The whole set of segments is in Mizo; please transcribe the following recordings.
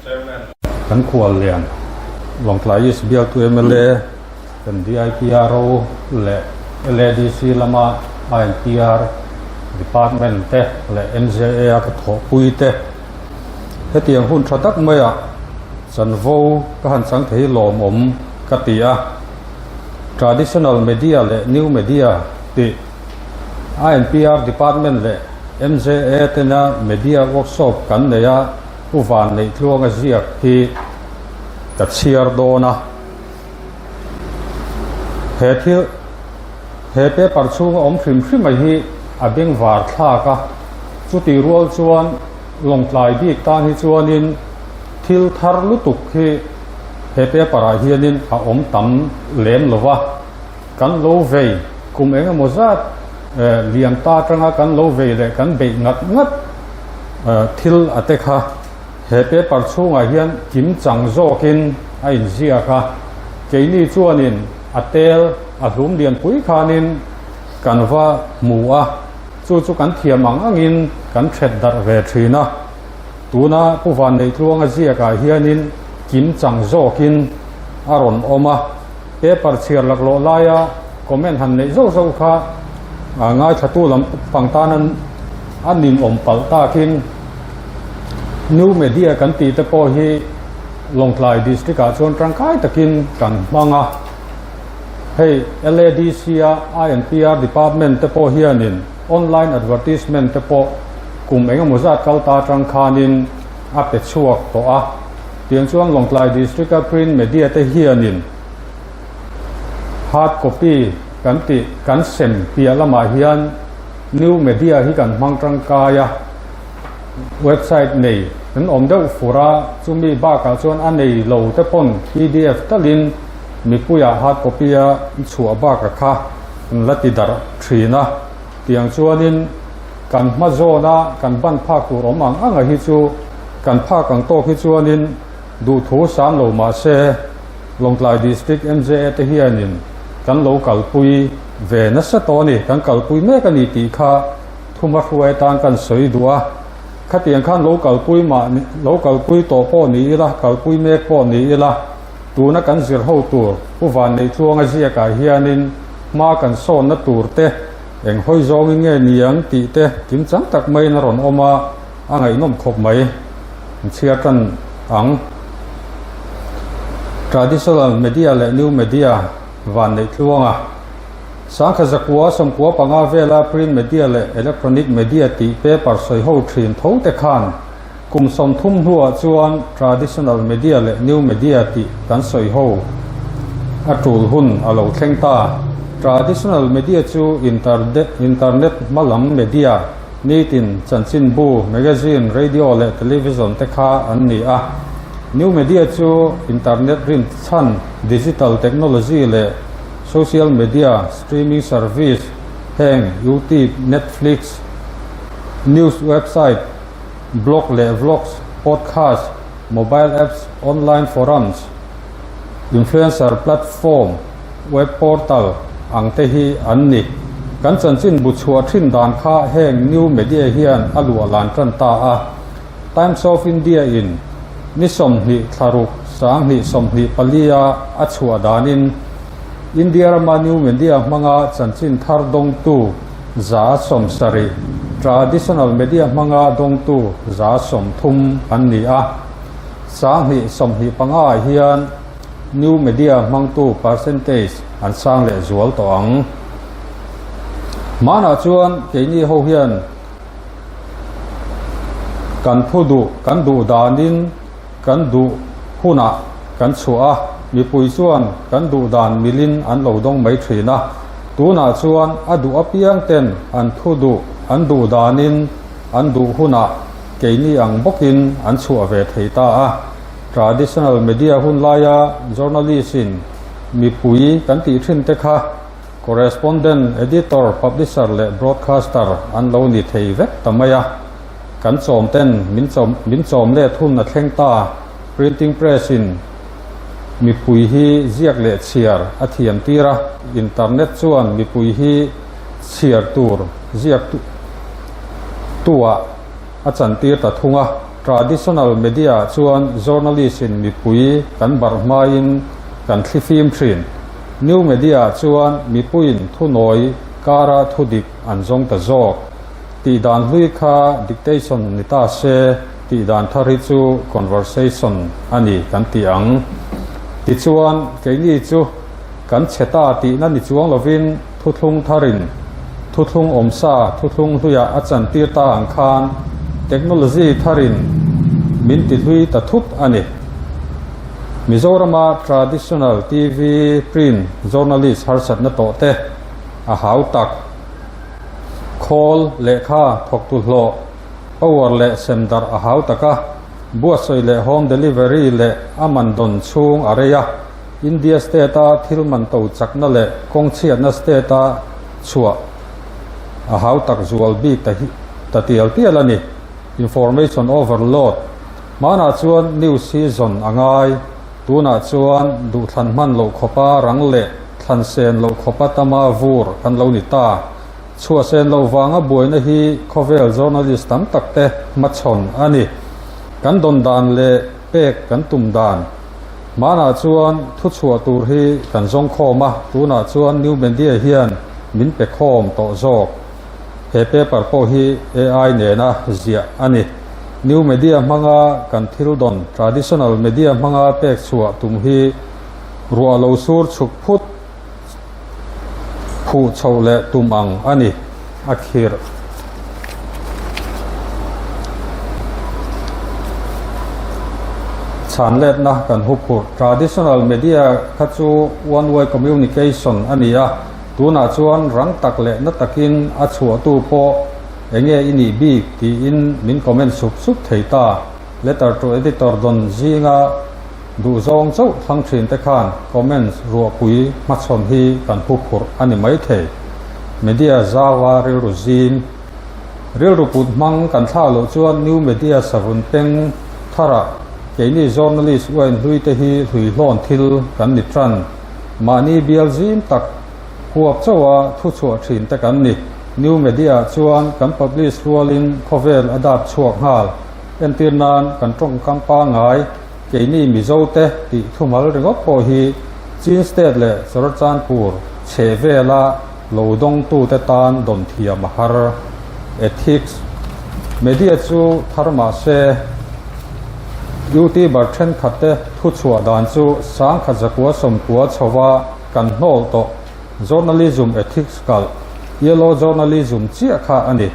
Kan khuallian Lawngtlai East bialtu mla kan DIPRO leh LADC lama INPR Department te leh MJA a ka thawhpui te hetiang hun tha tak maiah chanvo ka han chang thei lawmawm ka ti a. Traditional Media leh New Media tih INPR Department leh MJA tena Media Workshop kan nei a, Pu Vanneih Tluanga ziak hi ka chhiar dawn a. He thil, he paper chhunga awm hrim hrim a hi a bengvar thlak a, chutih rual chuan Lawngtlai bik tan hi chuanin thil thar lutuk hi he paper ah hianin a awm tam lem lo va. Kan lo vei kum eng emaw zat liam ta atanga kan lo vei leh kan beih ngat ngat thil a te kha he paper chhungah hian kim chang zawkin a inziak a. Keini chuanin a tel a hlum lianpui khanin kan va hmu a, chu chu kan thiam ang angin kan thet darh ve thin a. Tuna Pu Vanneih Tluanga ziakah hianin kim chang zawkin a rawn awm a. Paper chhiar laklawh laia comment han neih zauh zauh kha ngaithlatu lam pang tan a ninawm palh takin New Media kan tih te pawh hi Lawngtlai District ah chuan tangkai takin kan hmang a. Hei LADC a INPR Department te pawh hianin online advertisement te pawh kum engemaw zat kal ta atang khanin a pe chhuak tawh a. Tiang chuan Lawngtlai District a print media te hianin hard copy kan tih kan sem piah lamah hian new media hi kan hmang tangkai a, website nei kan awm deuh fur a, chumi bakah chuan a nei lo te pawn pdf talin mipuiah hard copy a chhuah bakah kha an la ti darh thin a. Tiang chuanin kan hma zawna kan ban phak tur awm ang anga hi chu kan phak ang tawk hi chuanin duhthu sam lo mah se Lawngtlai District MJA te hianin kan lo kalpui ve nasa tawh a ni, kan kalpui mek a ni tih kha thuma hruai atan kan sawi duh a. Khatiang khan lo kalpui mah lo kalpui tawh pawh ni ila, kalpui mek pawh ni ila, tuna kan zir ho tur Pu Vanneih Tluanga ziakah hianin hma kan sawnna tur te eng hawi zawngin nge ni ang tih te kimchang tak maiin a rawn awm a, a ngaihnawm khawp mai. An chhiar tan ang. Traditional media leh new media Vanneih Tluanga sangkhat zakua 95 vela print media leh electronic media tih paper sawi ho thin tho te khan kum 30 hnuah chuan traditional media leh new media tih kan sawi ho a tul hun a lo thleng ta. Traditional media chu internet hmalam media Nitin, chanchinbu, magazine, radio leh television te kha an ni a. New media chu internet rin chhan, digital technology leh social media, streaming service heng YouTube, Netflix, news website, blog leh vlogs, podcast, mobile apps, online forums, influencer platform, Web portal ang te hi an ni. Kan chanchin bu chhuah thin dan kha heng new media hian a luah lan tan ta a. Times of India in ni 20 thlaruk 2024 a a chhuah danin India rama new media hmanga chanchin thar dawngtu 70%, traditional media hmanga dawngtu 30% an ni a. 2025 ah hian New media hmangtu percentage an sang leh zual tawh ang. Hmanah chuan keini ho hian kan thu duh, kan duh danin kan duh hunah kan chhuah a, mipui chuan kan duh dan milin an lo dawng mai thin a. Tunah chuan a duh apiang ten an thu duh, an duh danin an duh hunah keini ang bawkin an chhuah ve thei ta a. Traditional media hun laia journalist in mipui kan tih thin te kha correspondent, editor, publisher leh broadcaster an lo ni thei vek ta mai a. Kan chawm ten min chawm min chawm let hun a thleng ta. Printing press in mipui hi ziak leh chhiar a thiam tir a, internet chuan mipui hi chhiar tur ziak tu ah a chantir ta thung a. Traditional media chuan journalist in mipui kan barh hmain kan thlifim thin. New media chuan mipuiin thunawi kara thudik an zawng ta zawk. Tih dan hlui kha dictation ni ta se, tih dan thar hi chu conversation a ni kan ti ang. Tichuan, keini chu kan chhe ta tihna ni chuang lovin thuthlung tharin thuthlung awmsa thuthlung hluiah a chantir ta ang khan technology tharin min ti hlui ta thut a ni. Mizorama traditional TV print journalist harsatna tawh te a hau tak. Khawl, lehkha, thawktu hlawh, power leh sem darh a hau tak a, buatsawi leh home delivery leh a man dawn chhung a rei a, India state-a thil man to chakna leh kawng chhiatna state-a chhuah a hau tak zual bik ta hi ta tial tial a ni. Information overload Hmanah chuan news hi zawn a ngai, tunah chuan duhthlan hman loh khawpa rang leh Thlan sen loh khawpa tama vur kan lo ni ta. Chhuah sen loh vanga buaina hi khawvel journalist tam tak te hmachhawn a ni. Kan dawn dan leh pek kan tum dan. Hmanah chuan thu chhuah tur hi kan zawng khawm a, tunah chuan new media hian min pe khawm tawh zawk. He paper pawh hi AI nena ziah a ni. New media hmanga kan thil dawn traditional media hmanga pek chhuah tum hi Ruah lo sur chhuk phut phuh chhoh leh tum ang a ni, a khirh. Chhanletna kan huphurh. Traditional media kha chu one way communication a ni a, tunah chuan rang tak leh na takin a chhuahtu pawh enge i nih bik tiin min comment sup sup thei ta. Letter to editor dawn zinga Duhzawng chauh thlang thin te khan comments ruahpui hmachhawn hi kan huphurh a ni maithei. Media zaua rilru zim. Rilru put hmang kan thlah loh chuan new media savun peng tharah keini journalist uain hlui te hi hluihlawn thil kan ni tan. Mahni bial zim tak huap chauha thu chhuah thin te kan ni. New media chuan kan publish rualin khawvel a dap chhuak nghal. Entir nan kan tawngkam pangai. Keini Mizo te tih thumal ringawt pawh hi Chin State leh Churachandpur chheh vela lo dawngtute tan dawn thiam a har. Ethics Media chu thar mah se, YouTuber thenkhat te thu chhuah dan chu sangkhat zakua sawmkua chhova kan hnawl tawh Journalism ethics kalh, Yellow journalism chiah kha a ni.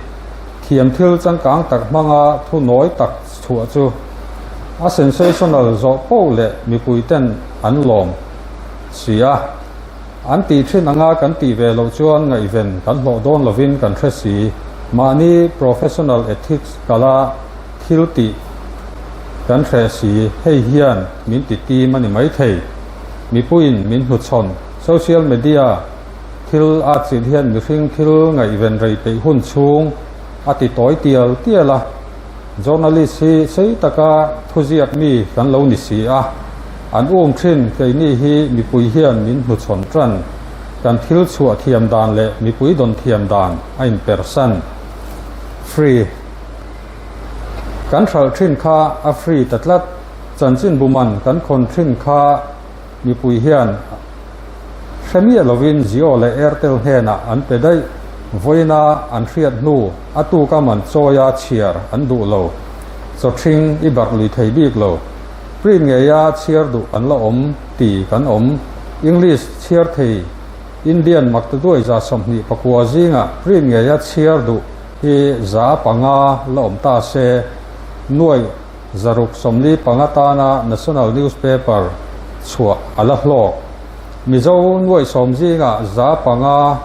Thiam thil changkang tak hmanga thu nawi tak chhuah chu a sensational zawh poh leh mipui ten an lawm si a. An tih thin anga kan tih ve loh chuan ngaihven kan hlawh dawn lovin kan hre si. Mahni professional ethics kala thil tih kan hre si. Hei hian min ti tim a ni maithei. Mipuiin min hnuchhawn. Social media thil a chin hian mihring thil ngaihven rei peih hun chhung a ti tawi tial tial a. Journalist hi sei taka thuziak mi kan lo ni si a, an um thin keini hi mipui hian min hnuchhawn tan. Kan thil chhuah thiam dan leh mipui dawn thiam dan a inpersan. Free kan hralh thin kha a free ta tlat. Chanchinbu man kan khawn thin kha mipui hian hre miah lovin Jio leh Airtel hnenah an pe daih. Vawiina an hriat hnu a tuka man chawia chhiar an duh lo. Chawthring i barh lui thei bik lo. Print ngeia chhiar duh an la awm ti kan awm. English chhiar thei Indian maktaduai 29 zingah print ngeia chhiar duh hi 5% la awm ta se nuai 645 tana National Newspaper chhuah a la hlawk. Mizo 10,000 zingah 5%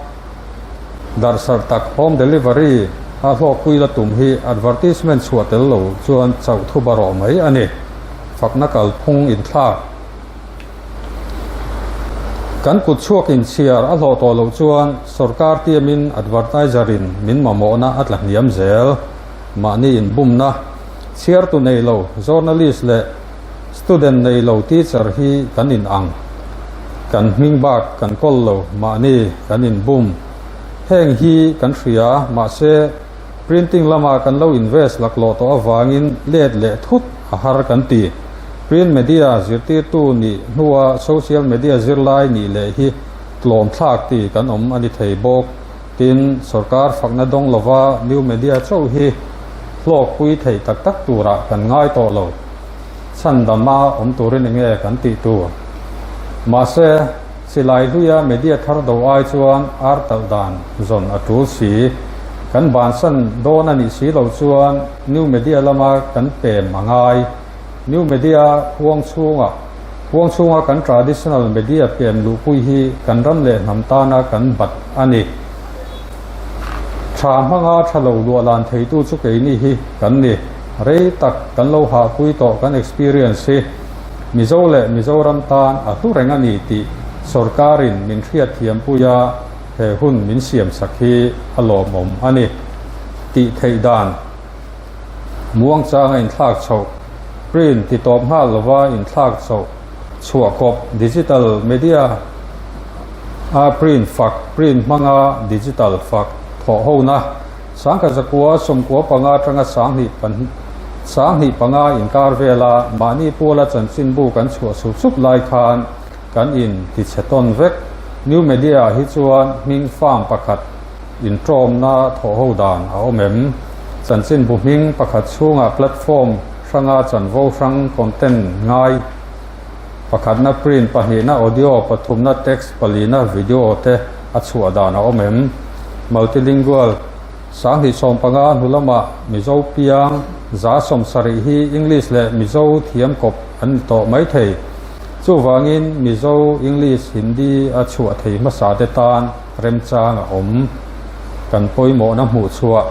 darhsarh tak home delivery a hlawkpui la tum hi advertisement chhuah tel lo chuan chauh thuba rawh mai a ni. Fakna kalphung inthlak. Kan kut chhuak inchhiar a hlawh tawh loh chuan sorkar tiamin advertiser in min mamawhna a tla hniam zel. Mahni inbumna chhiartu nei lo journalist leh student nei lo teacher hi kan in ang. Kan hming bak kan kawl lo mahni kan inbum. Heng hi kan hria mahse. Printing lama kan lo invest laklawh tawh avangin let leh thut a har kan ti. Print media zirtirtu nih hnua social media zirlai nih leh hi tlawm thlak ti kan awm a ni thei bawk. Tin, sorkar fakna dawng lova new media chauh hi hlawkpui thei tak tak turah kan ngai tawh lo. Chhandama awm turin enge kan tih tur? Mahse, silai hluia media thar do ai chuan ar talh dan zawn a tul si. Kan bansan dawn a nih si lo chuan new media lama kan pem a ngai. New media huang chhunga huang chhunga kan traditional media pem luhpui hi kan ram leh hnam tana kan bat a ni. Tha hmanga tha lo luah lan theitu chu keini hi kan ni. Rei tak kan lo hahpui tawh kan experience hi Mizo leh Mizoram tan a hlu reng a ni tih sorkarin min hriatthiampui a, he hun min siamsak hi a lawmawm a ni tih theih dan muangchanga inthlak chhoh, print ti tawp nghal lova inthlak chhoh, chhuah kawp, digital media a print fak, print hmanga digital fak thawh hona. Sangkhat zakua 95 atanga sanghnih 25 inkar vela mahni puala chanchinbu kan chhuah sup sup lai khan kan in tichhe tawn vek. New media ah hi chuan hming farm pakhat intawmna thawhho dan a awm em? Chanchinbu hming pakhat chhungah platform hranga chanvo hrang content ngai pakhatna print, pahnihna audio, pathumna text, palina video te a chhuah dan a awm em? Multilingual, 2015 hnu lamah Mizo piang 70% hi English leh Mizo thiam kawp an ni tawh mai thei. Chuvangin Mizo, English, Hindi a chhuah thei hmasa te tan remchang a awm. Kan pawimawhna hmuh chhuah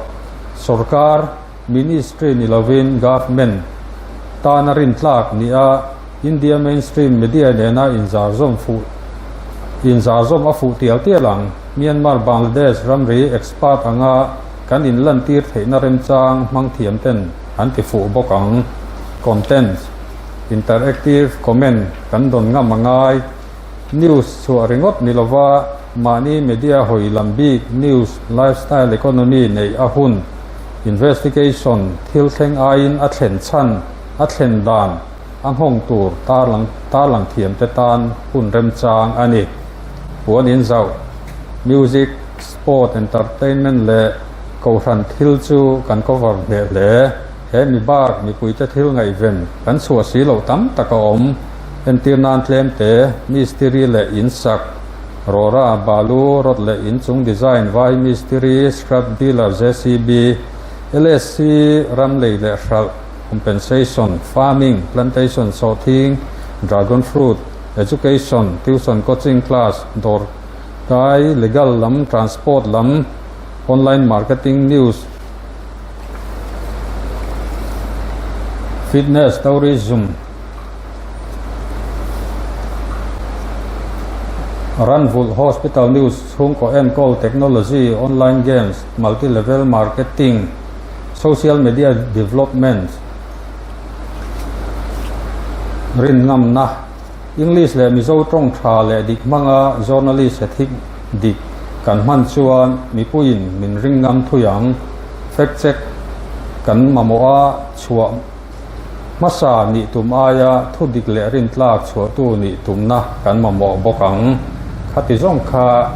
sorkar, Ministry ni lovin Government tana rintlak nia India mainstream media nena inzarzawm fuh inzarzawm a fuh tial tial ang. Myanmar, Bangladesh ramri expert anga kan inlantir theihna remchang hmang thiam ten an ti fuh bawk ang. Contents, Interactive comment kan dawn ngam a ngai. News chhuah ringawt ni lova mahni media hawi lam bik news, lifestyle, economy neih a hun, investigation, thil thleng aiin a thlen chhan, a thlen dan, a nghawng tur tarlang tarlang thiam te tan hun remchang a ni. Puan in zauh, music, sport, entertainment leh kohhran thil chu kan cover hneh hle. He mi bak mipuite thil ngaihven kan chhuah si loh tam tak a awm. Entir nan tlem te, mistiri leh in sak, rawra, balu, rod leh in chung design, vai mistiri, scrap dealer, JCB, LSC, ram lei leh hralh, compensation, farming, plantation, sawhthing, dragon fruit, education, tuition, coaching class, dawr kai, legal lam, transport lam, online marketing, news, Fitness, tourism, Ranvulh Hospital News, chhungkaw enkawl, technology, online games, multi level marketing, social media development, rinngamna, English leh Mizo tawng tha leh dik hmanga journalist ethic dik kan hman chuan mipuiin min ring ngam thui ang. Fact check kan mamawh a chhuah hmasa nih tum aia thu dik leh rintlak chhuahtu nih tumna kan mamawh bawk ang. Khati zawng kha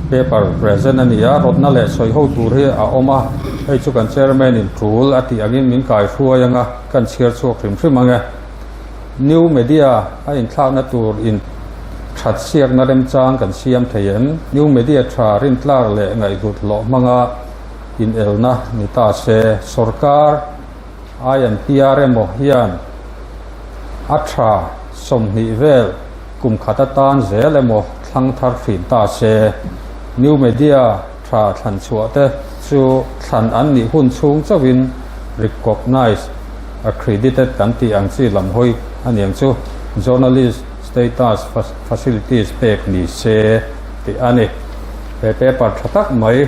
paper present a ni a, rawtna leh sawi ho tur hi a awm a, hei chu kan chairman in tul a tih angin min kaihruai anga kan chhiar chhuak hrim hrim ang e. New media a inthlakna tur in that siakna remchang kan siam thei em? New media tha rintlak leh ngaihhlut hlawh hmanga inelna ni ta se, sorkar INPR emaw hian a tha 20 vel kum khat atan zel emaw thlang thar thin ta se, new media tha thlan chhuah te chu thlan an nih hun chhung chauhin recognise, accredited kan tih ang chi lam hawi a niang chu journalist status facilities pek ni se tih a ni. He paper tha tak mai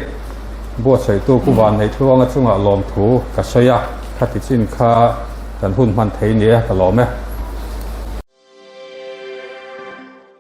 buatsaihtu Pu Vanneihthluanga chungah lawmthu ka sawi a, khati chin kha kan hun hman thei nia ka lawm e.